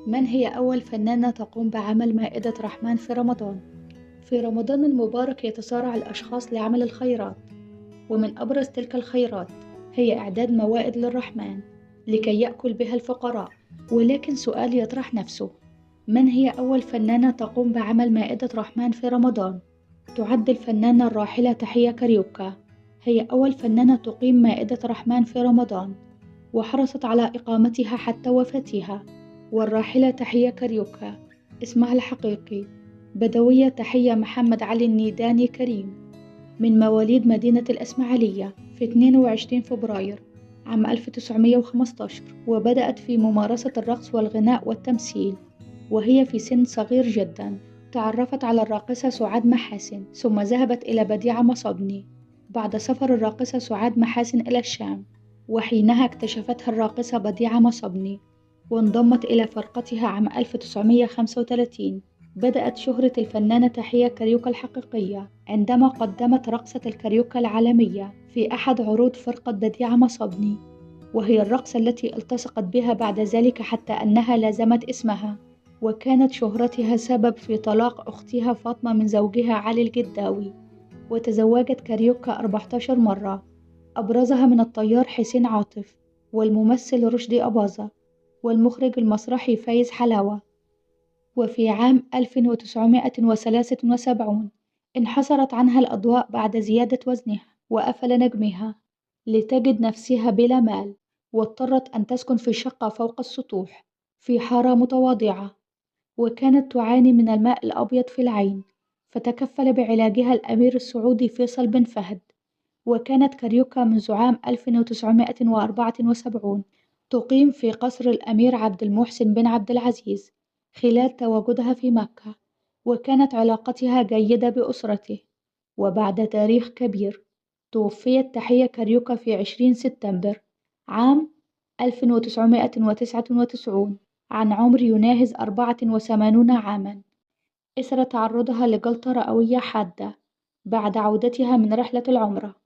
من هي أول فنانة تقوم بعمل مائدة رحمن في رمضان؟ في رمضان المبارك يتسارع الأشخاص لعمل الخيرات، ومن أبرز تلك الخيرات هي إعداد موائد للرحمن لكي يأكل بها الفقراء. ولكن سؤال يطرح نفسه: من هي أول فنانة تقوم بعمل مائدة رحمن في رمضان؟ تعد الفنانة الراحلة تحية كاريوكا هي أول فنانة تقيم مائدة رحمن في رمضان، وحرصت على إقامتها حتى وفاتها. والراحلة تحية كاريوكا اسمها الحقيقي بدوية تحية محمد علي النيداني كريم، من مواليد مدينة الإسماعيلية في 22 فبراير عام 1915، وبدأت في ممارسة الرقص والغناء والتمثيل وهي في سن صغير جدا. تعرفت على الراقصة سعاد محاسن، ثم ذهبت إلى بديعة مصابني بعد سفر الراقصة سعاد محاسن إلى الشام، وحينها اكتشفتها الراقصة بديعة مصابني وانضمت إلى فرقتها عام 1935. بدأت شهرة الفنانة تحية كاريوكا الحقيقية عندما قدمت رقصة الكاريوكا العالمية في أحد عروض فرقة بديعة مصابني، وهي الرقصة التي التصقت بها بعد ذلك حتى أنها لازمت اسمها. وكانت شهرتها سبب في طلاق أختها فاطمة من زوجها علي الجداوي. وتزوجت كاريوكا 14 مرة، أبرزها من الطيار حسين عاطف، والممثل رشدي أباظة، والمخرج المسرحي فايز حلاوة. وفي عام 1973 انحصرت عنها الأضواء بعد زيادة وزنها وأفل نجمها، لتجد نفسها بلا مال، واضطرت أن تسكن في شقة فوق السطوح في حارة متواضعة، وكانت تعاني من الماء الأبيض في العين، فتكفل بعلاجها الأمير السعودي فيصل بن فهد. وكانت كاريوكا منذ عام 1974 تقيم في قصر الأمير عبد المحسن بن عبد العزيز خلال تواجدها في مكة، وكانت علاقتها جيدة بأسرته. وبعد تاريخ كبير توفيت تحية كاريوكا في 20 سبتمبر عام 1999 عن عمر يناهز 84 عاماً، إثر تعرضها لجلطة رئوية حادة بعد عودتها من رحلة العمرة.